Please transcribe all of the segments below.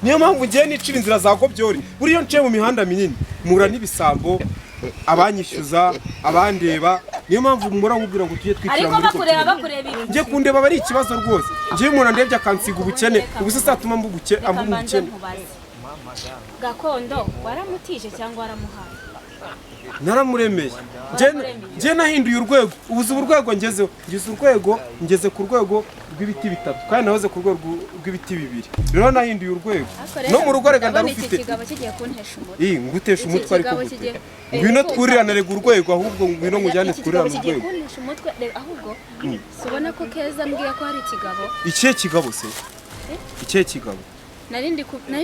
Niyo mpamvu ngiye nicira inzira za gobyori. Buriya nciye mu mihanda minini mpura n'ibisambo, abanyishyuza, abandeba. Niyo mpamvu mpora nkubwira ngo tujye twicira Ariko muri bakureba gobyori. Bakureba ibintu. Njye kundeba aba ari ikibazo rwose. Njyewe umuntu andebye akansiga ubukene, ubu se satuma mbuguke Reka mbanze ubukene. nkubaze: Gakondo waramutije cyangwa waramuhaye? Naramuremeye. Njye nahinduye urwego. Ubu uzi urwego ngezeho? Ngeze urwego, ngeze ku rwego rw'ibiti bitatu, kandi nahoze ku rwego rw'ibiti bibiri. Rero nahinduye urwego no mu rugo reka Ndabona iki ndarufite. kigabo kigiye kuntesha umutwe. Iyi ngutesha Iki umutwe ariko kigabo gute? Ngwino twurirane rega urwego, ahubwo ngwino nkujyane Iki kigabo twurirane kigiye urwego. kuntesha umutwe. Reka ahubwo, si ubona ko Keza mbwiye ko hari ikigabo? Ikihe kigabo se? Ikihe kigabo? Nari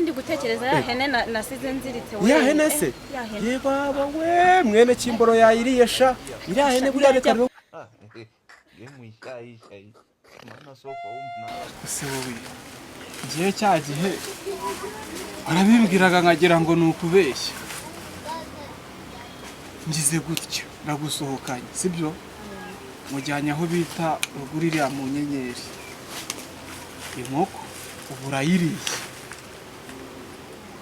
ndi gutekereza ya hene nasize nziritse we. Ya hene se? Ya hene. Ye baba we, mwene kimboro yayiriye sha iriya hene buriya. Reka rero. Ese wowe, ngiye cya gihe warabimbwiraga nkagira ngo ni ukubeshya, ngize gutya ndagusohokanye, sibyo? Mujyanye aho bita ruguru iriya mu nyenyeri, inkoko ubu urayiriye,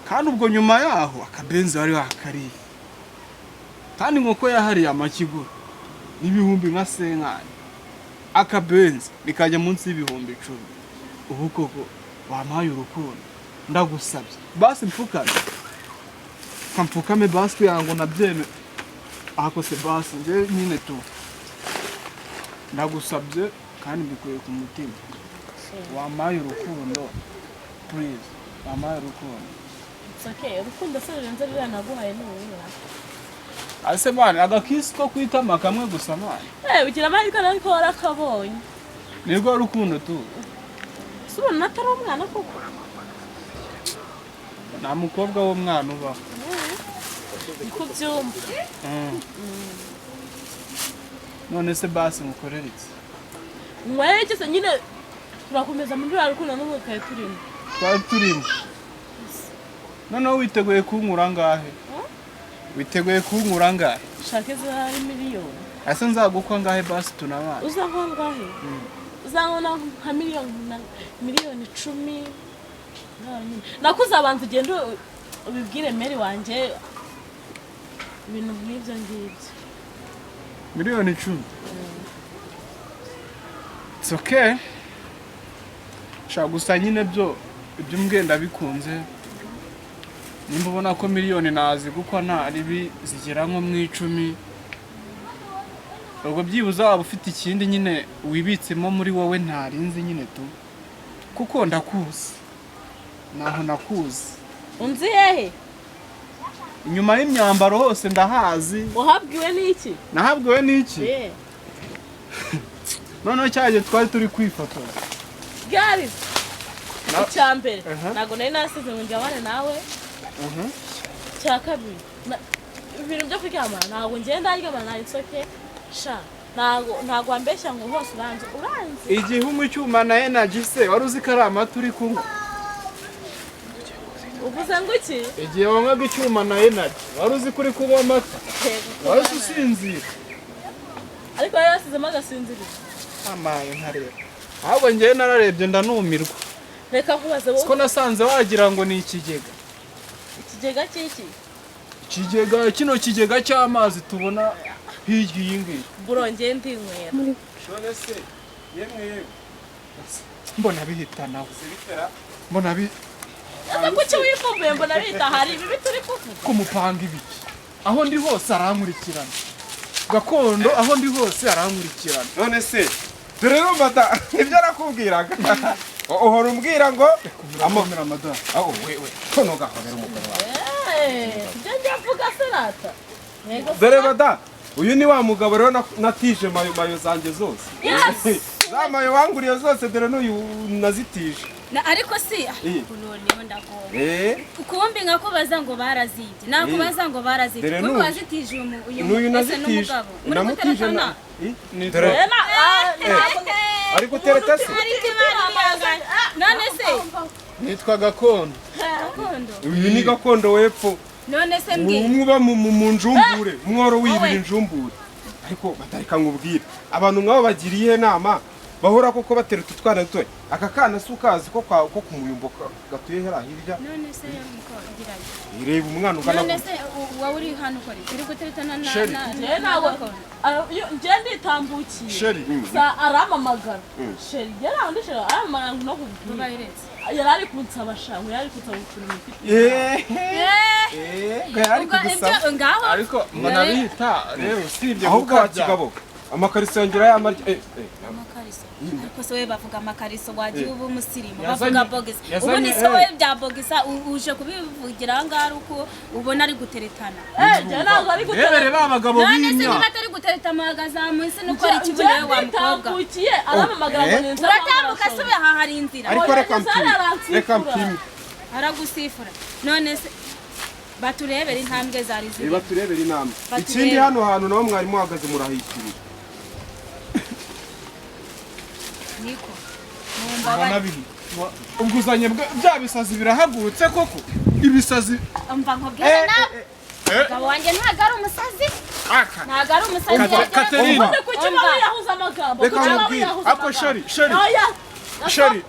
kandi ubwo nyuma yaho akabenzi wari wakariye, kandi inkoko yahariye amakigura n'ibihumbi nka senkani, akabenzi bikajya munsi y'ibihumbi 10. Ubu koko wampaye urukundo? Ndagusabye basi mfukame, kampfukame basi kugira ngo nabyeme. Ako se basi njye nyine tu ndagusabye kandi mbikuye ku mutima, wampaye urukundo, please, wampaye urukundo. It's okay. Urukundo se rurenze ruriya naguhaye ni uruhe? Ase man, agakisi ko kwitama kamwe gusa, man. Eh, ugira amahirwe ariko warakabonye. Nirwo rukundo tu. Si ubona atari umwana koko? Nta mukobwa w'umwana ubaho. Niko byumva. None se basi mukorere iki? Nyweye iki se nyine? Turakomeza muri ruriya rukundo n'ubu twari turimo. Twari turimo. Noneho witeguye kunkura angahe? Witeguye kunkura angahe? Shaka izahari miliyoni. Ese nzagukwa angahe basi tunabana? Uzankwa angahe? Uzankona nka miliyoni na miliyoni 10 ngaho nyine. Nako uzabanza ugende ubibwire meri wanjye, ibintu nk'ibyo ngibyo. Miliyoni 10, it's okay. Shaka gusa nyine byo ibyo umbwiye ndabikunze. Nimba ubona ko miliyoni nazigukwa nta ribi zigera nko mu 10, ubwo byibuze waba ufite ikindi nyine wibitsemo muri wowe ntarinzi nyine tu, kuko ndakuzi, naho nakuzi. Unzi hehe? Inyuma y'imyambaro hose ndahazi. Wahabwiwe n'iki? Nahabwiwe n'iki? Eh. Noneho cyagihe twari turi kwifotoza. Gari icya mbere, ntabwo nari nasize ngo njyabane nawe. Icya kabiri, ibintu byo kuryamana ntabwo ngenda ndaryamana na insoke sha. Ntabwo wambeshya ngo hose uranzi, uranzi. Igihe unywa icyuma na energy se, wari uzi ko ari amata uri kunywa? Uvuze ngo iki? Igihe wanywaga icyuma na energy, wari uzi ko uri kunywa amata? Wari uzi usinzira? Ariko yari yasizemo agasinzirizo. Amaye nkareba, ahubwo njyewe nararebye ndanumirwa. Reka nkubaze Siko wowe. nasanze wagira ngo ni ikigega. Ikigega cy'iki? Ikigega, kino kigega cy'amazi tubona hirya iyi ngiyi. Bro, njye ndinywera. None se yemwe yemwe? Mbona bihita nawe. Zibitera. Mbona bi Ese kuki wifumbuye? Mbona bita hari ibibi turi kuvuga. Kumupanga ibiki? Aho ndi hose arankurikirana Gakondo, aho ndi hose arankurikirana. None se dore rero mada, ibyo nakubwiraga uhora umbwira ngo Amomera madamu. Aho wewe kono gahobera umugabo wawe. Eh, ibyo njya mvuga se rata? Yego. Dore mada, uyu ni wa mugabo rero natije mayo, mayo zanjye zose. Yes! Za mayo wanguriye zose, dore n'uyu nazitije. Ariko si Eh. noneho ndagowe. Eh. Kumbi nkakubaza ngo barazibye, nakubaza ngo barazibye. Dore Kumbi n'uyu. wazitije uyu N'uyu ese nazitije. n'umugabo muri Namutije guteretana? Eh, dore. Eh, ntabwo Ari gutereta se? Ariko Imana ihangane. None se Nitwa Gakondo. Gakondo? Uyu ni Gakondo w'epfo. None se mbwira. Umwe uba mu njumbure, umworo wibira Wowe. injumbure. Ariko batareka nkubwire, abantu nk'abo bagiriye inama Bahora koko batera utu twana dutoya. Aka kana si ukazi ko kwa ko kumuyumbo gatuye hera hirya. None se mukongerayo? Reba umwana ungana None gutya. se wowe uri hano ukora iki? Uri guteretana na Sheri. na Njyewe ntabwo njyewe nditambukiye. Sheri. Sa arampamagara. Sheri yarandi sheri arampamagara ngo no kubwira. Babayiretse. Yari ari kunsaba shangu, yari ari kunsaba ukuntu mufite. Ngo yari ari Ubwo kugusaba. ibyo ngaho Ariko mbona rero usibye Ahubwo gukabya. kigabo amakariso yongera yamarya amakariso. Ariko se we bavuga amakariso wagiye uba umusirimu, Yazanye- bavuga bogisa. yazanye- Ubu ni se we bya bogisa uje kubivugira aha ngaha ari uko ubona ari guteretana. Njyewe ntabwo ari Rebere gutereta. ba bagabo None se b'imya. niba atari gutereta muhagaze munsi nuko ari ikibuno Njyewe we wa mukobwa. nditambukiye arampamagara ngo ninze. Uratambuka se ubu aha hari inzira. Ariko Oya, reka Gisele mpime. aransifura. Reka mpime. Aragusifura. None se baturebere intambwe zari ziri. Baturebere inama. Baturebere. Ikindi hano hantu naho mwarimu uhagaze murahishyurira. Niko. Mbona bihi. Ubwo uzanye bya bisazi birahagurutse koko. Ibisazi Umva nkubwire nawe. Umugabo wanjye ntabwo ari umusazi. aka. Ntabwo ari umusazi. Katerina. Ubundi kuki Umva. uba wiyahuza amagambo? Reka Kuki uba nkubwire. wiyahuza Ako amagambo? Sheri, Sheri. Oya. Sheri.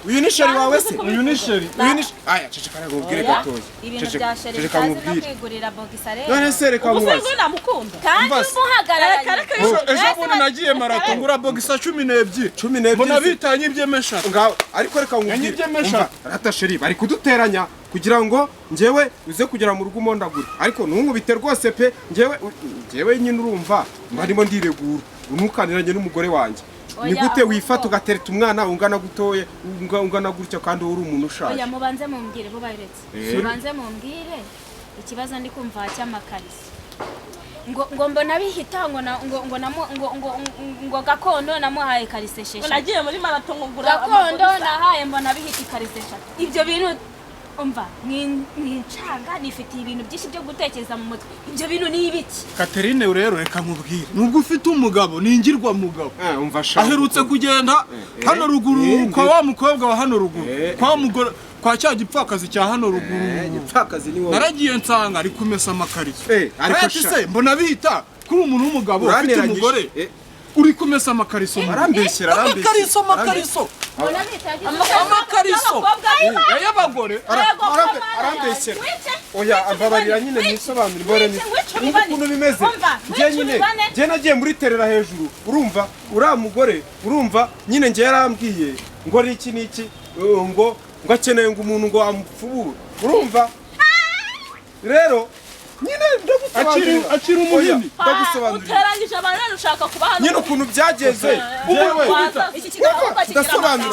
Uyu ni Sheri wawe se? Uyu ni Sheri. Uyu ni Aya, ceceka reka nkubwire Oya. gatoya. Ibintu Ceceka, bya Sheri ceceka bitazi no nkubwire. kwigurira bogisa rero. None se reka Ubu se nkubaze. nguyu namukunda. Kandi Umva se. umuhagararanye. Reka Ejo bundi nagiye marato ngura bogisa 12. 12. Mbona bitanye ibyemesha. Ngaho ariko reka nkubwire. Yanyibye eshatu. Umva, rata Sheri bari kuduteranya kugira ngo njyewe uze kugera mu rugo umondagure. Ariko ntunkubite rwose pe, njyewe nyine urumva mbarimo ndiregura. Unukaniranye n'umugore wanjye. Ni Oya, gute ahubwo- wifata ugatereta umwana ungana gutoye ungana gutya kandi uri umuntu ushaje? Oya mubanze mumbwire bo bayiretse. Mubanze mumbwire ikibazo ndi kumva cy'amakariso. Ngo mbona bihita ngo ngo ngo ngo ngo ngo gakondo namuhaye kariso Ngo esheshatu. nagiye muri marato ngo ngura Gakondo amabogisa. nahaye mbona bihita ikariso eshatu. Ibyo bintu umva mwincanga nifitiye ibintu byinshi byo gutekereza mu mutwe. Ibyo bintu ni ibiki? Katerine rero reka nkubwire. Nubwo ufite umugabo ningirwa mugabo. Umva sha. Aherutse kugenda hano ruguru kwa wa mukobwa wa hano ruguru. Kwa mugore kwa cya gipfakazi cya hano ruguru. Gipfakazi ni wowe. Naragiye nsanga ari kumesa amakariso. Ariko sha. sha. Mbona bihita kuri umuntu w'umugabo ufite umugore. Uri kumesa amakariso. Arambeshyera, arambeshyera. Amakariso, amakariso. Mbona bihita Amakariso. Y'abagore. Arambeshyera. Oya ambabarira nyine nisobanure mbore ni. Ukuntu bimeze. Njye nyine njye nagiye muri terera hejuru. Urumva uriya mugore urumva nyine njye yarambwiye ngo ari iki n'iki ngo akeneye ngo umuntu ngo amupfubure. Urumva? Rero nyine ndagusobanurira. Akira umuhini. Ndagusobanurira. Uteranyije abantu rero ushaka kuba hano. Nyine ukuntu byageze. Yewe. Iki kigabo Ndasobanura.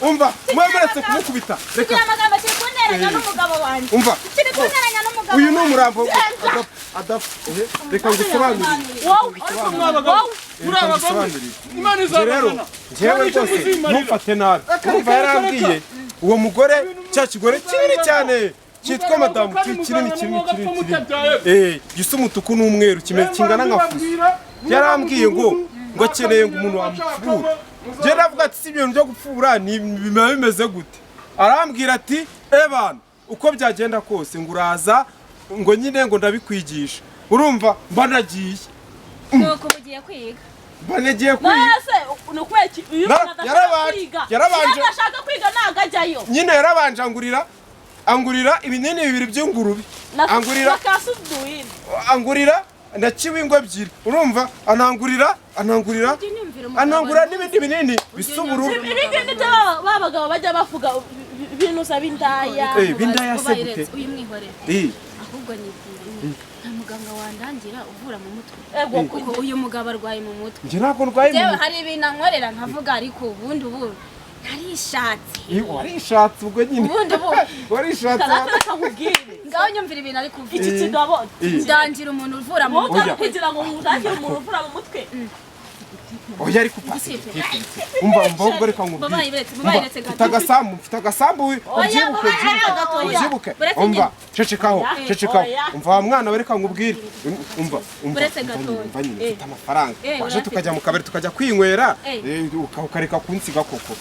Umva, mwemeretse kumukubita. Reka. Kigira amagambo kiri kunteranya n'umugabo wanjye. Umva. Kiri kunteranya n'umugabo. Uyu ni umurambo adapfa. Reka ngusobanurire. Wowe. Ariko mwabagabo. Muri abagabo. Imana izabahana. Njyewe rwose ntumfate nabi. Urumva yarambwiye uwo mugore cya kigore kinini cyane cyitwa madamu kinini kinini kinini. Gisa umutuku n'umweru kimeze kingana nka fuso. Yarambwiye ngo akeneye ngo umuntu wamupfura. Njye navuga ati si ibintu byo gupfura ni biba bimeze gute. Arambwira ati ebana uko byagenda kose ngo uraza ngo nyine ngo ndabikwigisha. Urumva mba nagiye. Nuko ugiye kwiga. Mba nagiye kwiga. Nase ni ukweki uyu mwana adashaka kwiga. Yarabanje. Adashaka kwiga ntago ajyayo. Nyine yarabanje angurira ibinini bibiri by'ingurube. Angurira nakasuduwini. Angurira na kiwingo ebyiri. Urumva anangurira n'ibindi binini bisa ubururu. Ibi ngibi nibyo babagabo bajya bavuga binuza b'indaya. B'indaya se gute? Uyu mwihorere. Ahubwo nibwire nta muganga wandangira uvura mu mutwe. Kuko uyu mugabo arwaye mu mutwe. Njye ntabwo ndwaye mu Jewe mutwe. hari ibintu ankorera nkavuga ariko ubundi ubu narishatse. Warishatse ubwo nyine. Ubundi ubu warishatse. Reka nkubwire. Ngaho nyumvira ibintu ari kuvuga. Iki kigabo ndangira umuntu uvura mu mutwe. Kugira ngo ndangire umuntu uvura mu mutwe. Oya ariko pasi. Umva ubwo reka nkubwire. Mfite agasambu ubyibuke. Ubyibuke. Umva cecekaho. Umva wa mwana we reka nkubwire. Umva umva nyine mfite amafaranga. Waje tukajya mu kabari tukajya kwinywera ukareka kunsiga koko.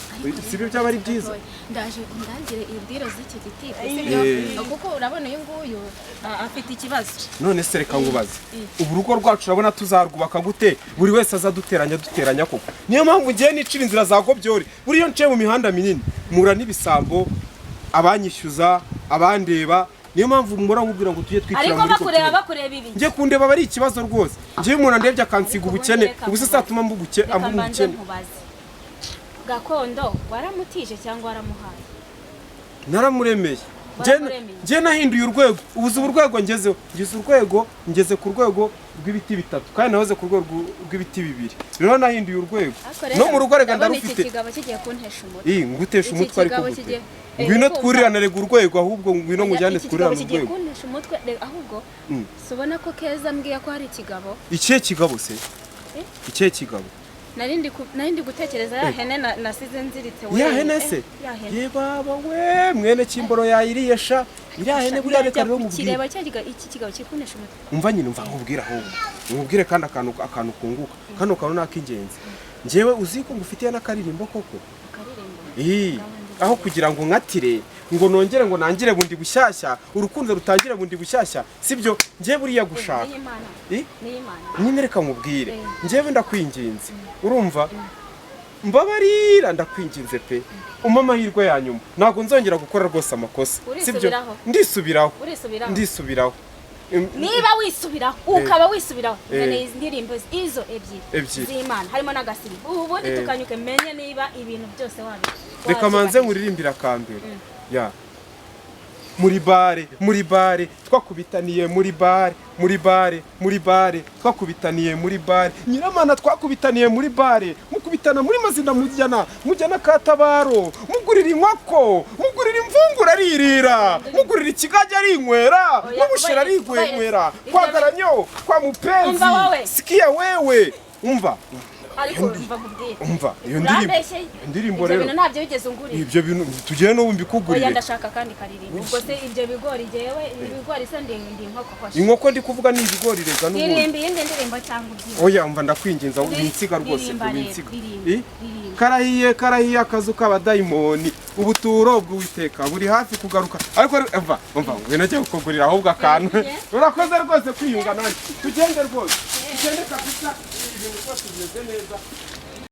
Si byo byaba ari byiza. Ndaje ndangire ibwiro z'iki giti sibyo kuko urabona uyu nguyu afite ikibazo. None se reka nkubaze. Ubu rugo rwacu urabona tuzarwubaka gute? Buri wese azaduteranya duteranya. kuduteranya koko. Niyo mpamvu ngiye nicira inzira za gobyori. Buriya nciye mu mihanda minini mura n'ibisambo, abanyishyuza, abandeba. Niyo mpamvu mpora nkubwira ngo tujye twicira Ariko muri bakureba, gobyori. bakureba ibi. Njye kundeba aba ari ikibazo rwose. Njyewe umuntu andebye akansiga Ariko ubukene, ubundi reka ubu se nkubaze. satuma mba Reka mbanze umukene. nkubaze, gakondo waramutije cyangwa waramuhaye? Naramuremeye. Waramuremeye? Njye nahinduye urwego. Ubu urwego ngezeho, ngeze urwego, ngeze ku rwego rw'ibiti bitatu, kandi nahoze ku rwego rw'ibiti bibiri. Rero nahinduye urwego. Ariko rero, No mu rugo reka ndabona iki ndarufite. kigabo kigiye kuntesha umutwe. Ii, ngutesha Iki umutwe ariko kigabo gute? Ngwino kumva. twurirane rega urwego, ahubwo ngwino nkujyane Iki kigabo twurirane kigiye urwego. kuntesha umutwe. Ahubwo si ubona ko Keza mbwiye ko hari ikigabo? Ikihe kigabo se? Eh? Ikihe kigabo? Nari ndi gutekereza ya hene nasize nziritse we. Ya hene se? Ya hene. Ye baba we, mwene Kimboro yayiriye sha. Iriya hene buriya, reka rero nkubwire. Kireba cya iki kigabo kiri kuntesha umutwe. Umva nyine, umva nkubwire, ahubwo nkubwire kandi akantu kunguka, kano kantu ni ak'ingenzi. Njyewe uzi ko ngufitiye n'akaririmbo koko. Akaririmbo? Ii, aho kugira ngo nkatire, ngo nongere ngo nangire bundi bushyashya, urukundo rutangire bundi bushyashya, sibyo? Njyewe buriya gushaka N'iy'Imana. Ii? N'iy'Imana. Nyine reka nkubwire, njyewe ndakwinginze, urumva, mbabarira, ndakwinginze pe, umpe amahirwe ya nyuma. Ntabwo nzongera gukora rwose amakosa, sibyo? Urisubiraho? Ndisubiraho. Urisubiraho? Ndisubiraho. Niba wisubiraho, ukaba wisubiraho, nkeneye izi ndirimbo izo ebyiri Ebyiri. z'Imana harimo n'agasibo, ubundi tukanyuke menye niba ibintu byose wabi Reka manze nkuririmbira akambere ya muri bare. Muri bare twakubitaniye, muri bare, muri bare, muri bare twakubitaniye, muri bare Nyiramana twakubitaniye, muri bare mukubitana muri mazina, mujyana Katabaro, mugurira inkoko, mugurira imvungura aririra, mugurira ikigage arinywera, Oya, mubushira arigwenywera, kwa Garanyo kwa Mupenzi. Umva wowe. Sikia wewe, umva. Ariko umva nkubwire. Umva iyo ndirimbo. Urambeshyeye. Iyo ndirimbo Ibyo rero. bintu ntabyo wigeze ungurira. Ibyo bintu tugiye n'ubu Oya, mbikugurire. ndashaka kandi karirimbo. Ubwo se ibyo bigori, jyewe ibigori se ndi inkoko kosha? Inkoko ndi kuvuga ni ibigori rega n'ubundi. Ririmba iyindi ndirimbo cyangwa ubyina. Oya, umva, ndakwinginza, winsiga rwose. Ririmba rero, Winsiga. ririmba, I? ririmba. Karahiye, karahiye akazu k'abadayimoni, ubuturo bw'Uwiteka buri hafi kugaruka. Ariko umva, umva, ngwino njye kukugurira ahubwo akantu. Urakoze rwose kwiyunga nanjye. Tugende rwose, tugende kabisa, ibintu rwose bimeze neza.